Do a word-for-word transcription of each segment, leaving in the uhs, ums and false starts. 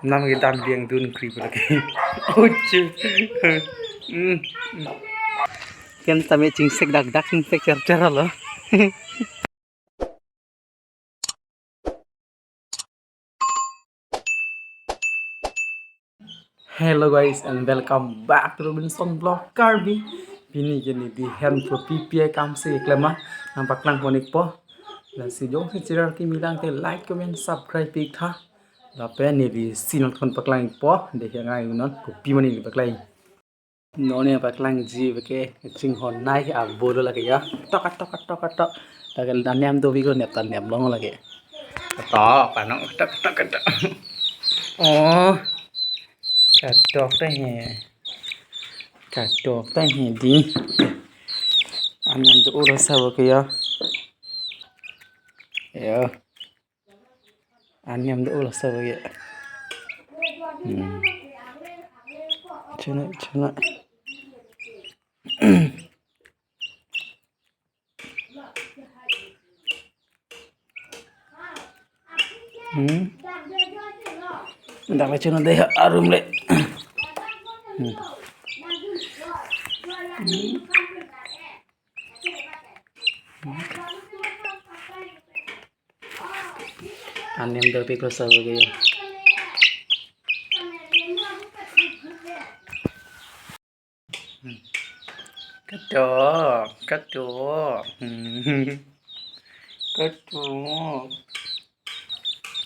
Nam kedam biang dun kri pula ke. Uchu. Hmm. Ken tame chingsek dak dak chingsek cer cer lo. Hello guys and welcome back to Robinson Vlog Karbi. Pini ke neli hem kopi pi akam si klem nangpaklang pon-ikpo. Lasi jongsi channel kimi lang te like, comment, subscribe pi-ik tha. Lapen neli si nangthon paklang-ikpo, dei ke ngai non kopi mane neli paklang. Non neli paklangji abang ke chinghon nai ke abo lo lake ya. Tok tok tok tok. Lake anem do bigro nep ta nep long lake. Tok, anong tok tok tok. Oh. Katok ta he. Katok ta he dei. Anem do ulo sa abang ke ya. Ya. Anem do ulo sa abang ke. Hmm. Chuna, chuna. Hmm. Dak le chuna dei arum le. Hmm. Anem do pi ko sa abang ke. Katok, katok. Hmm. Katok.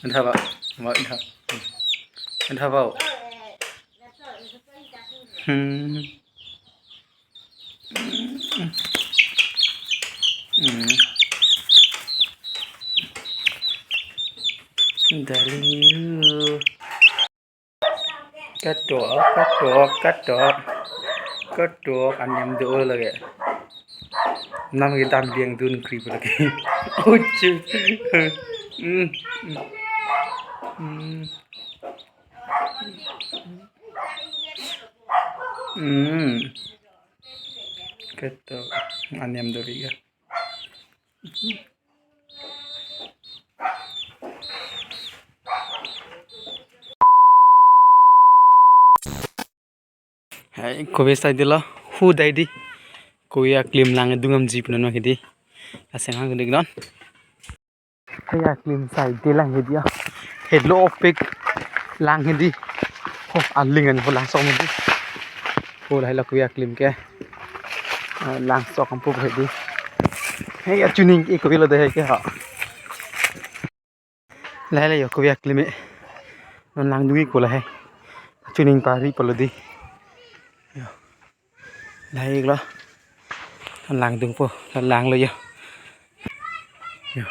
Ada apa? Mau ada. Ada apa? Hmm. Hmm. Darling you. Katok, katok, katok. Katok, anem do lake. Nam kedam biang dun kri pula ke. Uchu. Hmm. Hmm. Hmm. Katok, anem do lake. Hai, kove sai dei lo, hu dei dei. Kove aklim lang dung damji pu non ma ke dei. Aseng hang dik non. Hai, aklim sai dei lang he dei ya. Helo pik lang he dei. Ho, aling an ho lang sok he dei. Ho, lahai lo kove aklim ke. Ah, lang sok ampo he dei. Hai, achuning ke kove lo dei hai ke ha. Lahai lo yo kove aklim e. Non lang dung-ikpo lahai. Achuning pari polo dei. Yo. Lahai lo. Lang dungpo, lang lo yo. Yo.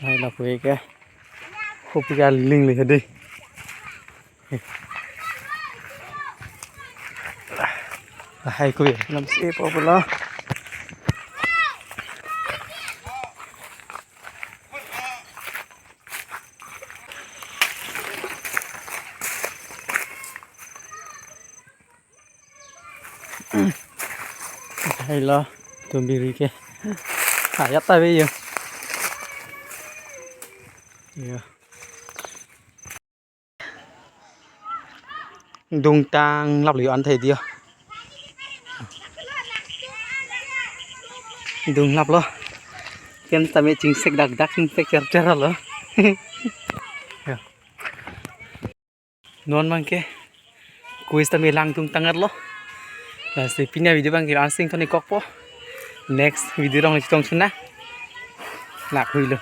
Lahai lo kove ke. Kopi ke aling le dei. Lahai kove, lam si po pulo. Lahai lo, tumbiri ke. Ayat ta ave yo. Yo. Dung tanglap lo yo an thai dei yo. Dung lap lo. Ken tame chingsek dak dak chingsek cer cer lo. Ya. Non abang ke. Kove tame lang dung tang-et lo. Lasi pini avideo abang ke la-an si ingthon-ik kokpo. Next video along chetong chun nang. Lak hui lo.